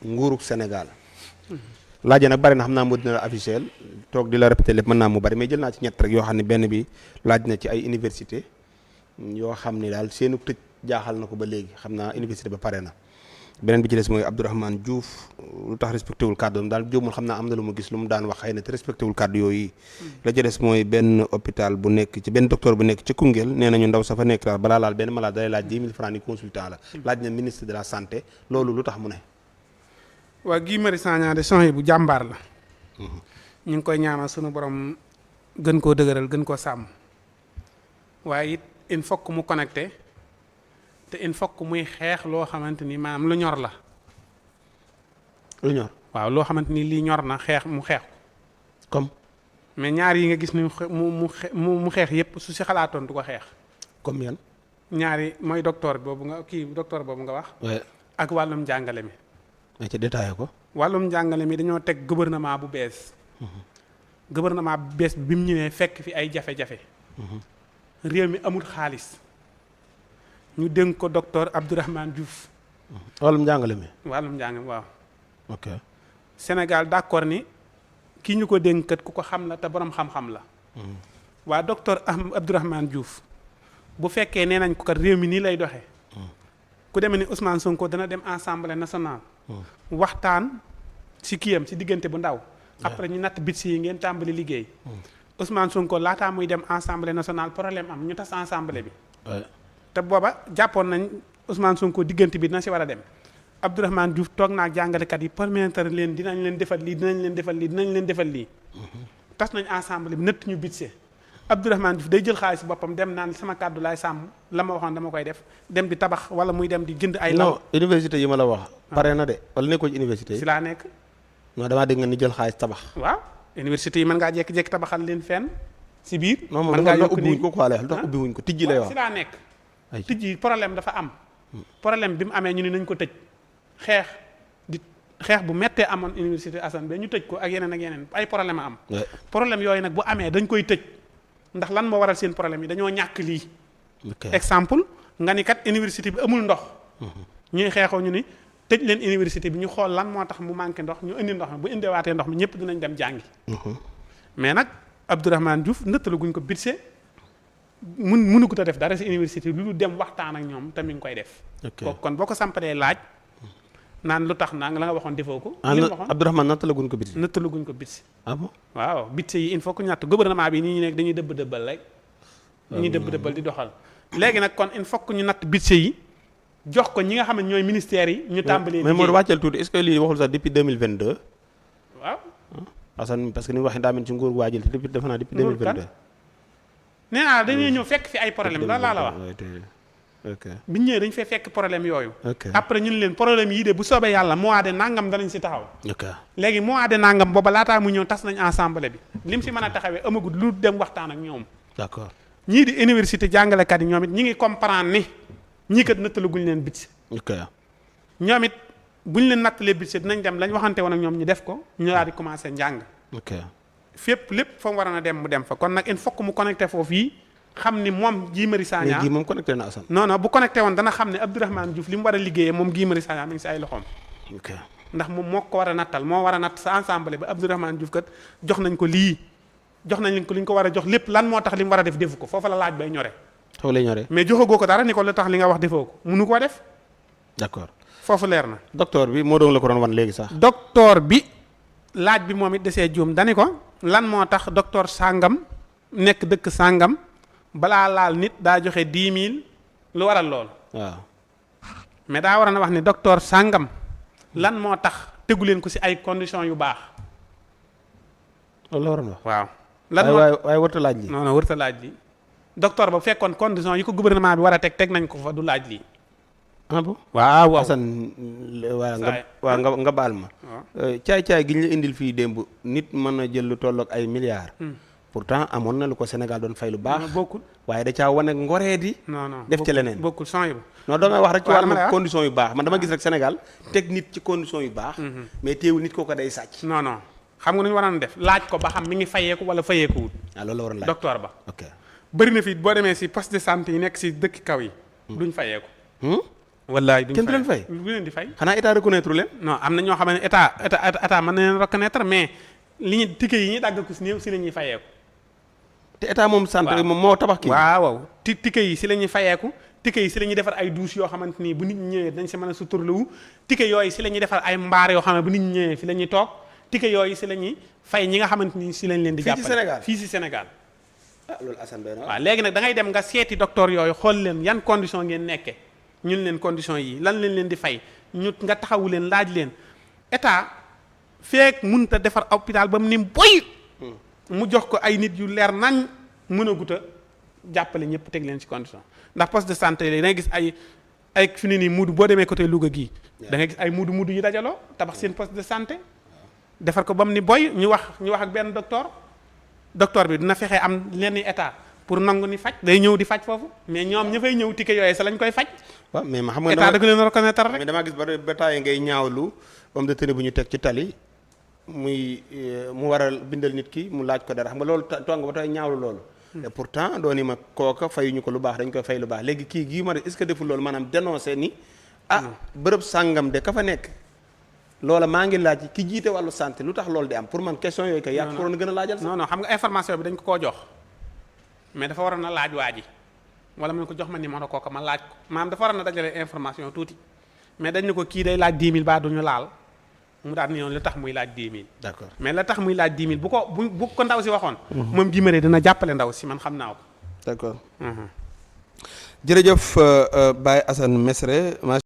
nguurug Sénégal. laaj nag bari na xam naa mu dina la officiel toog di la répété lépp mën naa mu bari mais jël naa ci ñett rek yoo xam ne benn bi laaj na ci ay université yoo xam ni daal seenu tëj jaaxal na ko ba léegi xam naa université ba pare na. beneen bi ci des mooy Abdourahmane Diouf lu tax respecté wul kàddu daal jóomul xam naa am na lu mu gis lu mu daan wax xëy na te respecté wul kàddu yooyu. la ci des mooy benn hôpital bu nekk ci benn docteur bu nekk ci Koungheul nee nañu ndaw sa fa nekk daal balaa laal benn malade dalay laaj 10 000 francs ni consultant la. laaj na ministre de la santé loolu lu tax mu ne. waa Guy Marius Sagna de son bu jàmbaar la. ñu ngi koy ñaanal sunu borom gën koo dëgëral gën koo sàmm waaye it il faut que mu connecté. te il faut que muy xeex loo xamante ni maanaam lu ñor la. lu ñor waaw loo xamante ni lii ñor na xeex mu xeex ko. comme. mais ñaar yi nga gis ni mu xeex yépp su si xalaatoon du ko xeex. comme yan. ñaari mooy docteur boobu nga wax. ak wàllum njàngale mi. mais ci détaillé ko. wàllum njàngale mi dañoo teg gouvernement bu bees. gouvernement bu bees bi mu ñëwee fekk fi ay jafe-jafe. réew mi amul xaalis. ñu dénk ko docteur Abdourahmane Diouf. wàllum njàngale mi. wàllum njàngale waaw. ok Sénégal d'accord ni ki ñu ko dénk kat ku ko xam la te borom xam-xam la. waa docteur Abdourahmane Diouf bu fekkee nee nañ ko kat réew mi nii lay doxee. ku demee ni Ousmane Sonko dana dem Assemblée nationale. waxtaan ci kiyam ci diggante bu ndaw. après ñu natt bits yi ngeen tàmbali liggéey. Ousmane Sonko laataa muy dem Assemblée nationale problème am ñu tas Assemblée bi. te booba jàppoon nañ Ousmane Sonko diggante bi dina si war a dem Abdourahmane Diouf toog naa jàngalekat yi permettre leen dinañ leen defal lii. tas nañ ensemble bi nëtt ñu bitse Abdourahmane Diouf day jël xaalis boppam dem naan sama kàddu laay sàmm la ma waxoon dama koy def dem di tabax wala muy dem di jënd ay. non université yi ma la wax. pare na de wala nekkoo ci université yi. si laa nekk. non damaa dégg nga ni jël xaalis tabax. waaw université yi mën ngaa jékki-jékki tabaxal leen fenn si biir. mën ngaa yokk ubbi wuñ ko quoi lu tax ubbi wuñ ko tijji lay wax. si laa nekk. tijji problème dafa am. problème bi mu amee ñu ni nañ ko tëj xeex bu méttee amoon université Assane ba ñu tëj ko ak yeneen ay problème a am. problème yooyu nag bu amee dañ koy tëj ndax lan moo waral seen problème yi dañoo ñàkk lii. exemple nga ni kat université bi amul ndox. ñuy xeexoo ñu ni tëj leen université bi ñu xool lan moo tax mu manqué ndox ñu indi ndox mi bu indiwaatee ndox mi ñëpp dinañ dem jàngi. mais nag Abdourahmane Diouf nëttalu guñ ko bitse mënu ko ta def dara si université bi lu dem waxtaan ak ñoom tamit ngi koy def. kon boo ko sampalee laaj. naan lu tax naa la nga waxoon defoo ko. Abdourahmane nattalaguñ ko bitsi. nattalaguñ ko bitsi. ah bon waaw bitsi yi il faut que ñatt gouvernement bi nii ñu nekk dañuy dëbb-dëbbal rek. dañuy dëbb-dëbbal di doxal. léegi nag kon il faut que ñu natt bitsi yi jox ko ñi nga xam ne ñooy ministères yi. ñu tàmbalee liggéey mais moo wàcceel tuuti est-ce que lii waxul sax depuis 2022. waaw. Assane parce que ni waxee daa mel ci nguur waajal te depuis defe naa depuis 2022. nee naa dañuy ñëw fekk fi ay problème la laa la wax. ok bi ñu ñëwee dañu fay fekk problème yooyu. après ñun leen problème yii de bu soobee yàlla mois de nangam danañ si taxaw. léegi mois de nangam booba laataa mu ñëw tas nañ ensemble bi lim si mën a taxawee amagul lu dem waxtaan ak ñoom. d'accord ñii di université jàngalekat yi ñoom it ñi ngi comprendre ni ñii kat nattaluguñ leen bitsi. ñoom it buñ leen nattalee bitsi dinañ dem lañ waxante woon ak ñoom ñu def ko ñu daal di commencé njàng. fépp lépp fa mu war a dem mu dem fa kon nag il faut que mu connecté foofu yi. xam ni moom Guy Marius Sagna mais moom connecté na Assane. non bu connecté woon dana xam ne Abdourahmane Diouf li mu war a liggéeyee moom Guy Marius Sagna mi ngi si ay loxoom. ndax moom moo ko war a nattal moo war a natt sa ensemble ba Abdourahmane Diouf kat jox nañ ko lii jox nañ ko li ñu ko war a jox lépp lan moo tax li mu war a def defu ko foofu la laaj bay ñore. foofu lay ñore mais joxagoo ko dara ni ko la tax li nga wax defoo ko munu koo def. d'accord foofu leer na. docteur bi moo doon la ko doon wan léegi sax. docteur bi laaj bi moom it desee juum dani ko lan moo tax docteur sàngam nekk dëkk sàngam balaa laal nit daa joxe 10 000 lu waral lool. waaw mais daa war a wax ni docteur sàngam lan moo tax tegu leen ko ci ay conditions yu baax. loolu la waroon wax. waaw lan waaye warta laaj lii. non warta laaj lii. docteur ba fekkoon conditions yi ko gouvernement bi war a teg nañ ko fa du laaj lii. ah bon waaw Assane waa nga baal ma. caay-caay gi ñu la indil fii démb nit mën a jël lu tolloog ay milliards. pourtant amoon na lu ko Sénégal doon fay lu baax. bokkul waaye da caa wane ngoree di. non def ci leneen bokkul son yi. non damay wax rek ci wàllum condition yu baax man dama gis rek Sénégal teg nit ci condition yu baax. mais teewul nit kooku day sàcc. non xam nga nu ñu waroon def laaj ko ba xam mi ngi fayeeku wala fayeekuwul. loolu la waroon laaj docteur ba. ok bëri na fi boo demee si poste de santé yi nekk si dëkk kaw yi. duñ fayeeku. wallaay kenn du leen fay du leen di fay. xanaa état reconnaître leen. non am na ñoo xam ne état mën na leen reconnaître mais li ñu ticket yi ñuy dagg ko si néew si la ñuy fayeeku. te état moom santé moom moo tabax kii. waaw ticket yi si la ñuy fayeeku ticket yi si la ñuy defar ay douche yoo xamante ni bu nit ñi ñëwee dañ si mën a suturlawu ticket yooyu si la ñuy defar ay mbaar yoo xam ne bu nit ñi ñëwee fi la ñuy toog ticket yooyu si la ñuy fay ñi nga xamante ni si lañ leen di jàppale fii si Sénégal ah loolu Assane doy na waaw léegi nag da ngay dem nga seeti docteur yooyu xool leen yan condition ngeen nekke ñun leen condition yi lan leen di fay ñu nga taxawu leen laaj leen état feek mënut a defar hôpital ba mu ni boy mu jox ko ay nit yu leer nañ mën a gut a jàppale ñëpp teg leen ci condition ndax poste de santé léegi da ngay gis ay fi ne nii muudu boo demee côté Louga gii da ngay gis ay muudu yu dajaloo tabax seen poste de santé defar ko ba mu ni boy ñu wax ak benn docteur bi dina fexe am lenn état pour nangu ni faj day ñëw di faj foofu mais ñoom ña fay ñëw ticket yooyu sa lañ koy faj. waaw mais ma xam nga état da ko leen reconnaître rek. mais damaa gis ba taay ngay ñaawlu homme de tenue bu ñu teg ci tali muy mu war a bindal nit ki mu laaj ko dara xam nga loolu toog nga ba tey ñaawlu loolu. et pourtant dooni ma kooka fayuñu ko lu baax dañ koy fay lu baax léegi kii gii ma est-ce que deful loolu maanaam dénoncé ni bërëb sàngam de ka fa nekk. loola maa ngi laaj ki jiite wàllu santé lu tax loolu di am pour man question yooyu kay. yaa ko waroon a gën a laajal sax. non xam nga information bi dañ ko koo jox mais dafa waroon a laaj waa ji wala mu ne ko jox ma numéro kooka ma laaj ko maanaam dafa waroon a dajale information tuuti mais dañ ne ko kii day laaj 10 000 baa duñu laal mu daal ni yoon la tax muy laaj 10 000. d'accord mais la tax muy laaj 10 000 bu ko ndaw si waxoon. moom Guy Marius dina jàppale ndaw si man xam naa ko. d'accord jërëjëf Baye Assane Mesre.